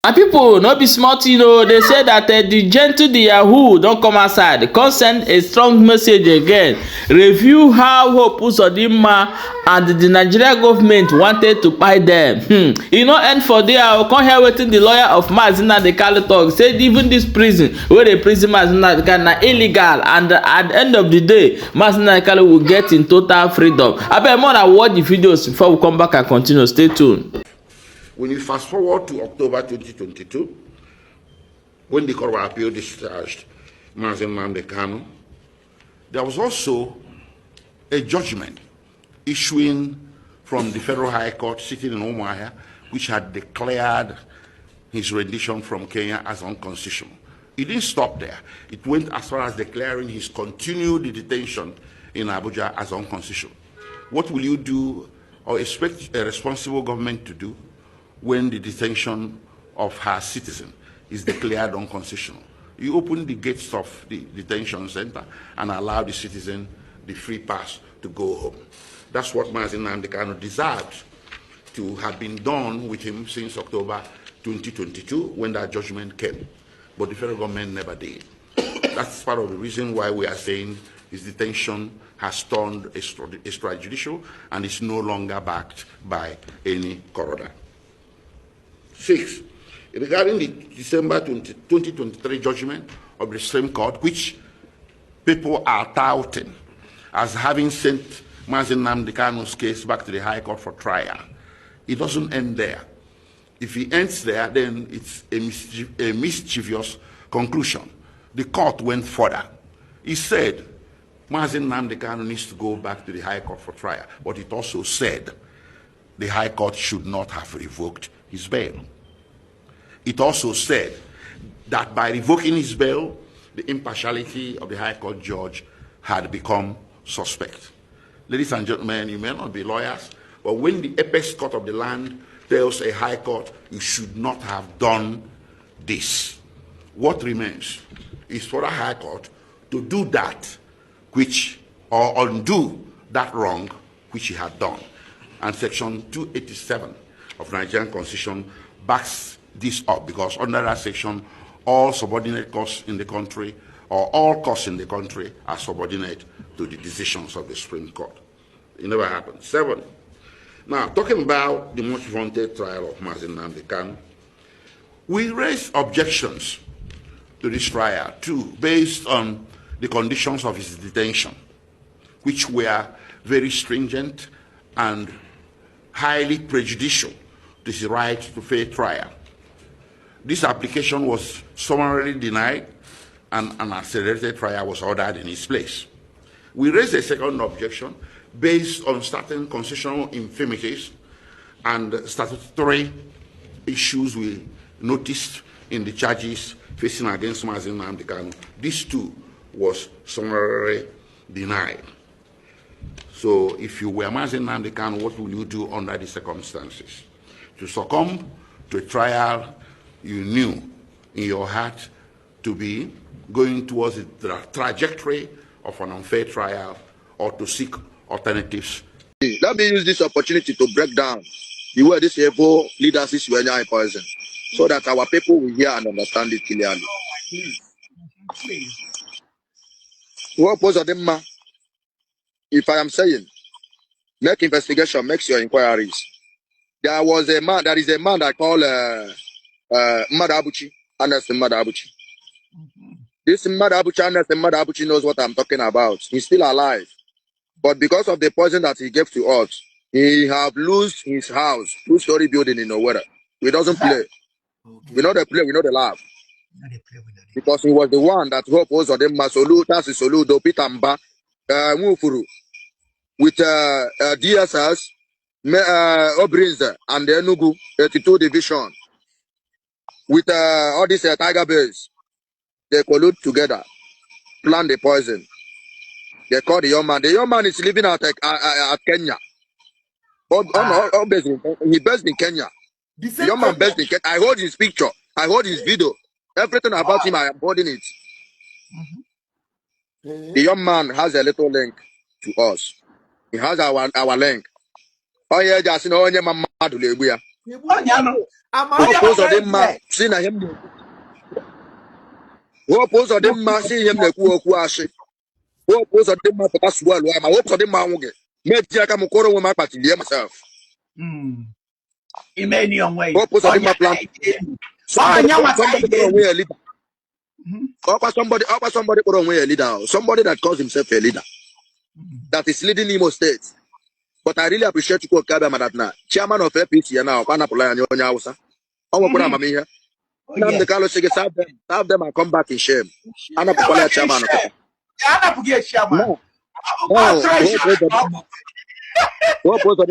And people no be smart, they say that the gentle the Yahoo don't come outside, come send a strong message again, review how Hope Uzodinma and the Nigerian government wanted to buy them. E no end for there. I come hear wetin the lawyer of Mazi Nnamdi Kanu talk, say even this prison wey dey prison Mazi Nnamdi Kanu na illegal, and at the end of the day Mazi Nnamdi Kanu will get in total freedom. Abeg more na watch the videos before we come back and continue. Stay tuned. When you fast forward to October 2022, when the Court of Appeal discharged Mazi Nnamdi Kanu, there was also a judgment issuing from the Federal High Court sitting in Umuahia, which had declared his rendition from Kenya as unconstitutional. It didn't stop there. It went as far as declaring his continued detention in Abuja as unconstitutional. What will you do or expect a responsible government to do when the detention of her citizen is declared unconstitutional? You open the gates of the detention center and allow the citizen the free pass to go home. That's what Mazi Nnamdi Kanu deserved to have been done with him since October 2022 when that judgment came. But the federal government never did. That's part of the reason why we are saying his detention has turned extrajudicial and is no longer backed by any coroner. 6, regarding the December 2023 judgment of the Supreme Court, which people are touting as having sent Mazi Nnamdi Kanu's case back to the High Court for trial, it doesn't end there. If it ends there, then it's a mischievous conclusion. The court went further. It said Mazi Nnamdi Kanu needs to go back to the High Court for trial, but it also said the High Court should not have revoked his bail. It also said that by revoking his bail, the impartiality of the High Court judge had become suspect. Ladies and gentlemen, you may not be lawyers, but when the apex court of the land tells a High Court, you should not have done this, what remains is for the High Court to do that which, or undo that wrong which he had done. And Section 287 of Nigerian Constitution backs this up, because under that section, all subordinate courts in the country, or all courts in the country, are subordinate to the decisions of the Supreme Court. It never happened. 7. Now, talking about the much vaunted trial of Mazi Nnamdi Kanu, we raised objections to this trial too, based on the conditions of his detention, which were very stringent and highly prejudicial to his right to fair trial. This application was summarily denied, and an accelerated trial was ordered in its place. We raised a second objection based on certain constitutional infirmities and statutory issues we noticed in the charges facing against Mazi Nnamdi Kanu. This too was summarily denied. So if you were Mazi Nnamdi Kanu, what will you do under the circumstances? To succumb to a trial you knew in your heart to be going towards the trajectory of an unfair trial, or to seek alternatives? Let me use this opportunity to break down the way these evil leaders is when poison, so that our people will hear and understand it clearly. What was Uzodinma? If I am saying, make investigation, make your inquiries. There was a man, there is a man that called Madabuchi, Anderson Madabuchi. This Madabuchi, Anderson Madabuchi knows what I'm talking about. He's still alive. But because of the poison that he gave to us, he have lost his house, 2-story building in Owerri. He doesn't play. We know the play, we know the laugh. Because he was the one that Hope Uzodinma, that's Soludo, Pitamba, Mufuru, with DSS, Obrinze, and the Enugu 82 Division, with all these Tiger Bears. They collude together, plan the poison. They call the young man. The young man is living at Kenya. He based in Kenya. The young man based in Kenya. I hold his picture. I hold his video. Everything about him, I am holding it. The young man has a little link to us. He has our link. Oh yeah, just know mama do lebuya. Hope Uzodinma si na him. Hope Uzodinma si him na-ekwu okwu asị. Hope Uzodinma pụta sụọ alụ ama. Hope Uzodinma nwụghị. Meji aka m kụrụ nwe m akpatili myself. Hope Uzodinma plan. Somebody put away a leader. Somebody put away a leader. Somebody that calls himself a leader. That is leading Imo State. But I really appreciate you, Okigwe, Madatna. Chairman of APC now, Panapula and Yonya Hausa. I will put on here. Now the Carlos say, serve them and come back in shame. Anapula chairman. What was the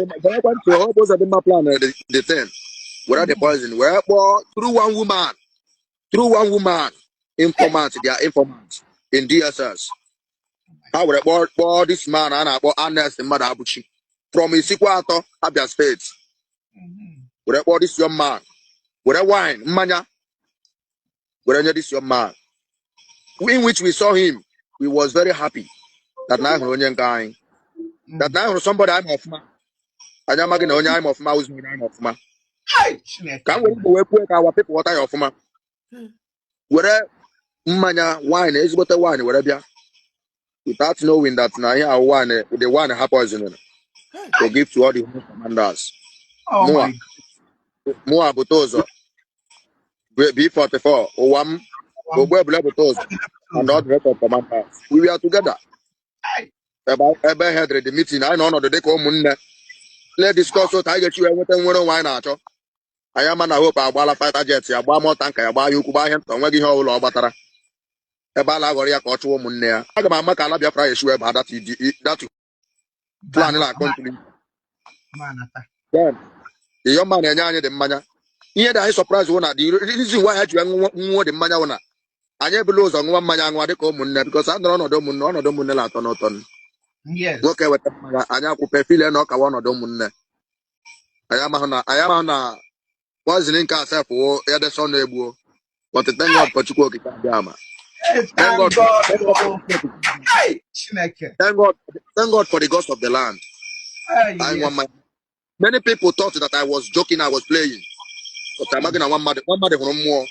plan? The 10. Where are the poison? Where through one woman, informant, they are informants in DSS. How would I bought this man and I bought Ernest and Madabuchi from Isikuato, Abia State? Would I bought this young man? Would I wine, Manya? Would I this young man? In which we saw him, we was very happy that now we're guy. That now somebody I'm off ma. I am making only I'm off ma who's me I'm off ma. Can we go quick our people what I off ma? Where Manya wine is what a wine, whatever. Without knowing that now here one the one poison to give to all the commanders. More Butozo B44 Owam Butozo and all the rest of commanders. We are together. About had the meeting. I know the day come. Let's discuss what I get you and what wine out. I am an hope about fighter jets. I buy more tank. I buy you could buy him from where you hold or batara. About Lagoria coach woman there. I got my Macalabia fry issue about that plan like country. Then the young man and the mania. Here I surprise one. The reason why I want the mania one. I never lose on one man and what they call Munna because I don't know the Munella Tonoton. Yes. Okay, with Anya Coupe File no Kawana Domun. I am was in Casa for other Sunday. But thank God for Chukoki Kagama. Thank God for the ghost of the land. Many people thought that I was joking, I was playing. But I'm making one mother from more.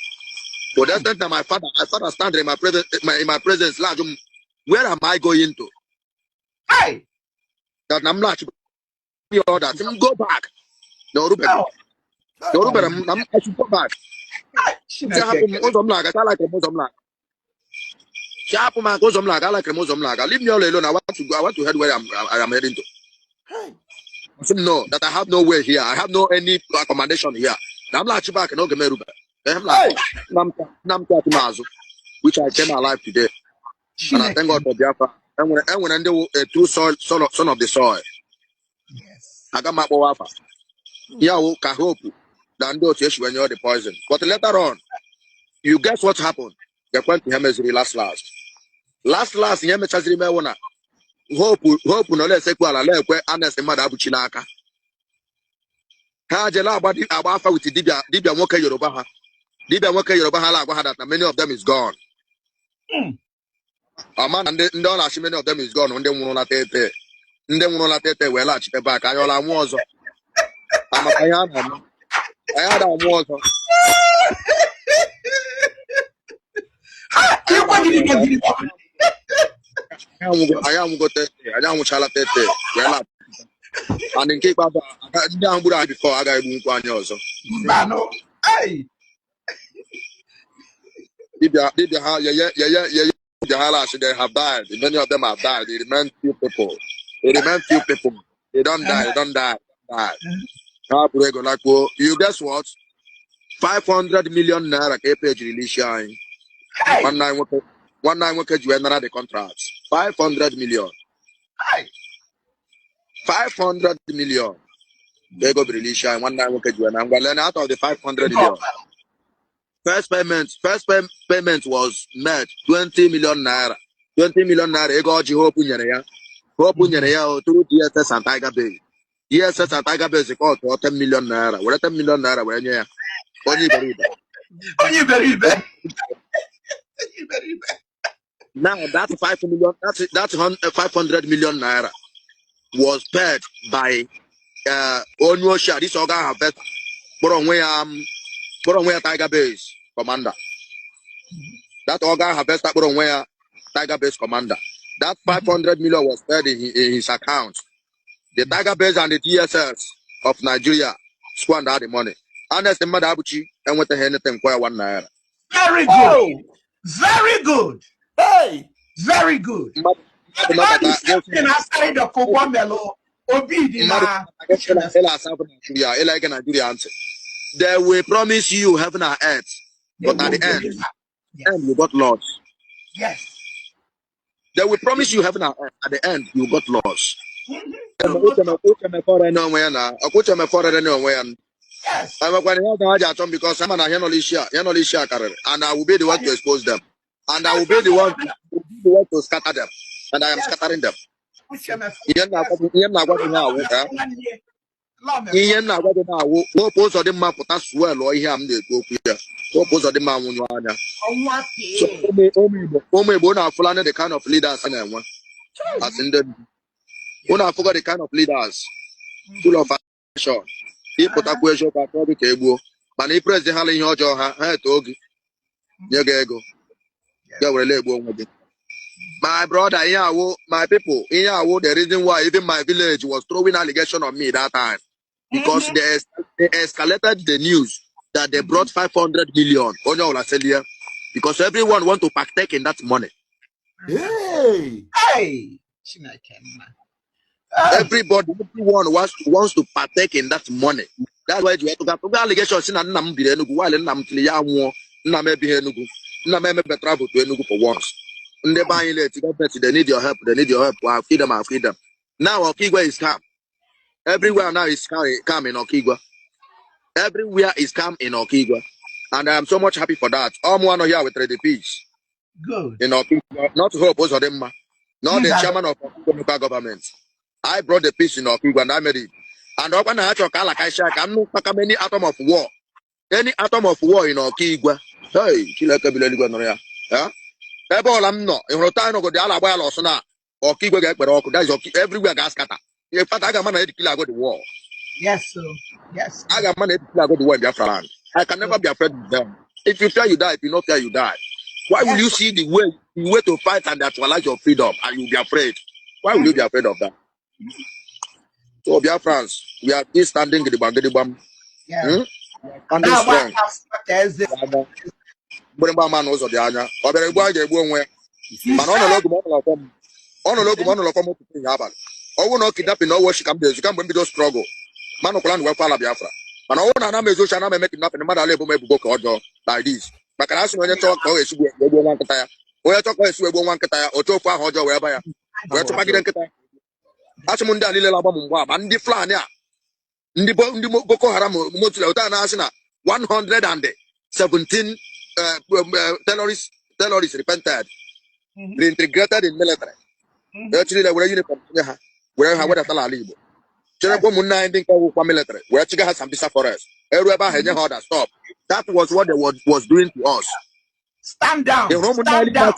But that time my father standing in my presence, where am I going to? Hey! That I'm not that. Go back. No, Ruben. No, Ruben, I should go back. I like a Muslim lag. Sharpman goes on lag. I like a Muslim lag. Leave me all alone. I want to head where I am heading to. No, that I have no way here. I have no any accommodation here. I'm like back and okay, Ruben. I'm like Nam which I came alive today. And I thank God for Biafra. And when I do a true son of the soil. Yes. I got my wafa. Yahoo, Kahopu. Then do it when you're the poison. But later on, you guess what happened? They went to Hemesri last. Last, Hemesri Mewana. Hope, no less equal, Ernest and Madabuchi Naka. Hajela Abafa with Dibia Moka Yorubaha. Dibia Moka Yorubaha, that many of them is gone. A man and then many of them is gone on them will not take it. And then will not take it well at the back. I all was. I had a was. I am got it. I don't shall take it. Well, and in keep up down before I got one also. Hey. Did you the Halash, they have died. Many of them have died. They remain few people. They don't die. You guess what? 500 million naira page release shine. One nine work you another the contracts. 500 million. 500 million. They go release shine. One nine work you and I'm gonna learn out of the 500 million. First payment was made 20 million naira. 20 million naira. Ego Hope Unyanaya through DSS and Tiger Bay. DSS and Tiger Bay is called 10 million naira. What 10 million naira when you now that's 5 million. That's 500 million naira was paid by Onyo Shah. This organ have bet. But on where Put on where Tiger Base commander. That organ harvester put on where Tiger Base commander. That 500 million was paid in his account. The Tiger Base and the DSS of Nigeria squandered the money. Honest, the Madabuchi and what the anything for 1 naira. Very good. Oh, very good. Hey, very good. They will promise you heaven and earth, but at the end, you got lost. Yes. They will promise you heaven and earth. At the end, you got lost. Yes. I'm going to because I'm an and I will be the one to expose them. And I will be the one to scatter them. And I am scattering them. The kind of leaders as in the when I forgot the kind of leaders full of action. He put a question for the table, but he pressed the hell in your jaw. My brother, my people, the reason why even my village was throwing allegation on me that time because they escalated the news that they brought 500 million because everyone want to partake in that money. Hey. Everyone wants to partake in that money. That's why you have to get allegations in travel for once. They need your help. They need your help. I'll feed them. Now Okigwe is calm. Everywhere now is calm in Okigwe. Everywhere is calm in Okigwe. And I am so much happy for that. I'm one here with the peace. Good. In Okigwe. Not hope, Uzodinma. Not the chairman of the local government. I brought the peace in Okigwe and I made it. And when I had to call I'm not any atom of war. Any atom of war in Okigwe. Hey, yeah. I'm not. In Rotano go the Alabama or Sona or Okigwe get but that's everywhere gas scatter. In fact, I got money to kill I go to war. Yes, sir. Yes. I got money to kill I go to war in Biafra land. I can never be afraid of them. If you fear, you die. If you not fear, you die. Why will you see the way to fight and actualize your freedom and you'll be afraid? Why will you be afraid of that? So, Biafrans, we are still standing in the Bangladesh. Yeah. And now, strong. Man knows of the Anya, or the boy they won't wear. Man on a local I will not kidnap in no worship. You can't be those struggle. Man of plan will follow Biafra. Man, all an amazon and make enough in the mother label maybe book or like this. But can I ask when you talk, oh, it's one kataya. Or you talk, it's one kataya, or two for Hojo, whereby where to pack it and kataya. Asmunda Lila Bamwa, and the Flania. Ndi Boko Haram, Mutila, Nasina, 117 terrorists repented, reintegrated in military. Actually, they were uniform. Where I would have a libo. Cherabo Muna in the military, where Chica has some visa for us. Everywhere had to stop. That was what they was doing to us. Stand down. The Roman stand down.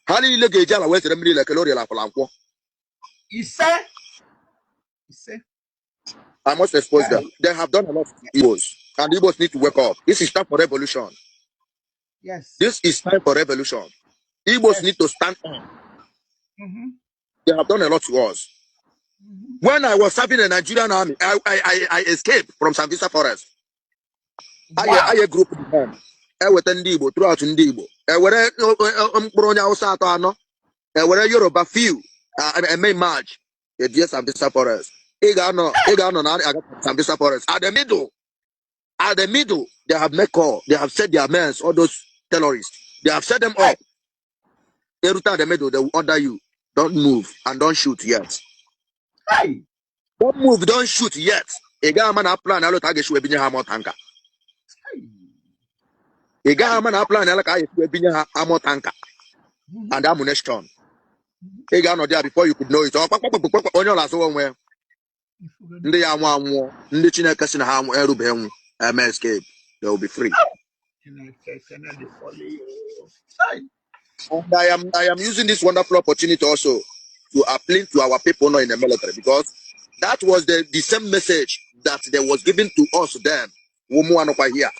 Hali Legajala West Remedy like a L'Oreal Palanco. He said, I must expose them. They have done a lot of evils, and Igbos need to wake up. This is time for revolution. Yes. This is time for revolution. Igbos need to stand up. They have done a lot to us. When I was serving the Nigerian army, I escaped from Sambisa Forest. Wow. I group of them. I went in Dibo, throughout Ndibo. I went Bronya Osatano. I went Yoruba few. I made March. The dear Sambisa Forest. Egano, Sambisa Forest. At the middle, they have met call. They have set their men, all those terrorists. They have set them up. Every time the middle, they will order you. Don't move and don't shoot yet. Hey. Don't move, don't shoot yet. A guy man plan alo tage shwe binya ha motanka. A guy man plan alo ka shwe binya ha motanka. And ammunition. A guy no there before you could know it. Onyo la so onwe. Ndi ya anwo ndi Chineke si na ha erube enwu escape. They will be free. And I am using this wonderful opportunity also to appeal to our people now in the military because that was the same message that they was given to us then here.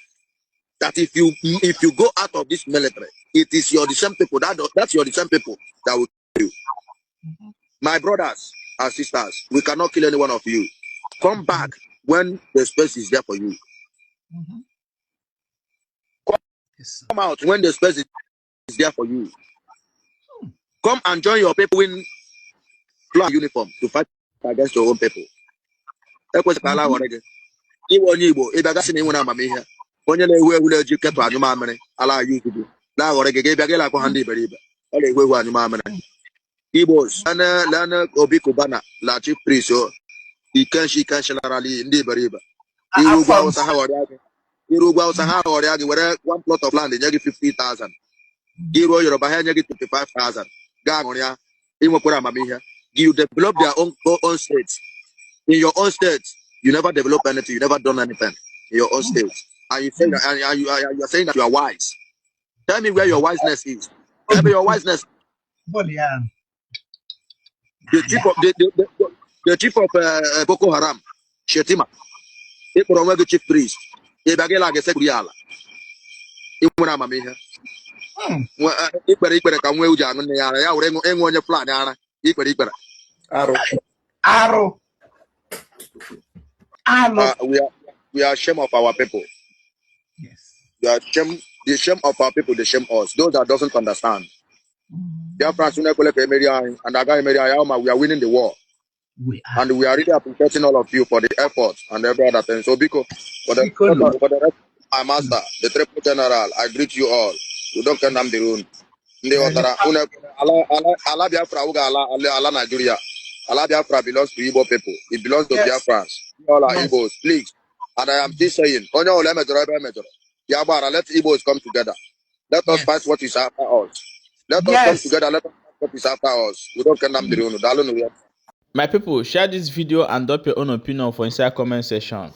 That if you go out of this military, it is your the same people that's your the same people that will kill you. My brothers and sisters, we cannot kill any one of you. Come back when the space is there for you. Come out when the space is there for you. Come and join your people in uniform to fight against your own people. Onye na-ewu ewu na-eji ketụ anyụmamịrị ala yuzudu na-aghọrọ gị bịa gị lakwa ha ndị iberibe ọ na-ewu ewu anyụmamịrị Igbos lana Obi Kubana la chief priest ikenshi narali ndị iberibe iru ugwu Awụsa ha ghọrịa gị were one plot of land nye gị 50,000 iruo Yoruba ha nye gị 25,000 gaa ṅụrịa inwekwara amamihe you develop their own state. In your own state you never develop anything, you never done anything in your own state. And you say that, you are saying that you are wise. Tell me where your wiseness is. Tell me your wiseness. Well, yeah. The chief of Boko Haram, Shetima, he put on the chief priest. He began like a secretary. He went on my here. He put come where you are. I will on your plan. He put Arrow. We are ashamed of our people. Yes. The shame of our people, they shame us. Those that doesn't understand. Dear friends, we are winning the war. And we are really appreciating all of you for the effort and every other thing. So because for the rest of my master, the triple general, I greet you all. We don't condemn the room. Allah Biafra, Allah Nigeria. Allah Biafra belongs to Igbo people. It belongs to Biafrans. All are Igbos, please. And I am still saying, let Igbos come together. Let us fight what is after us. Let us come together. Let us fight what is after us. We don't condemn the room. My people, share this video and drop your own opinion for inside comment section.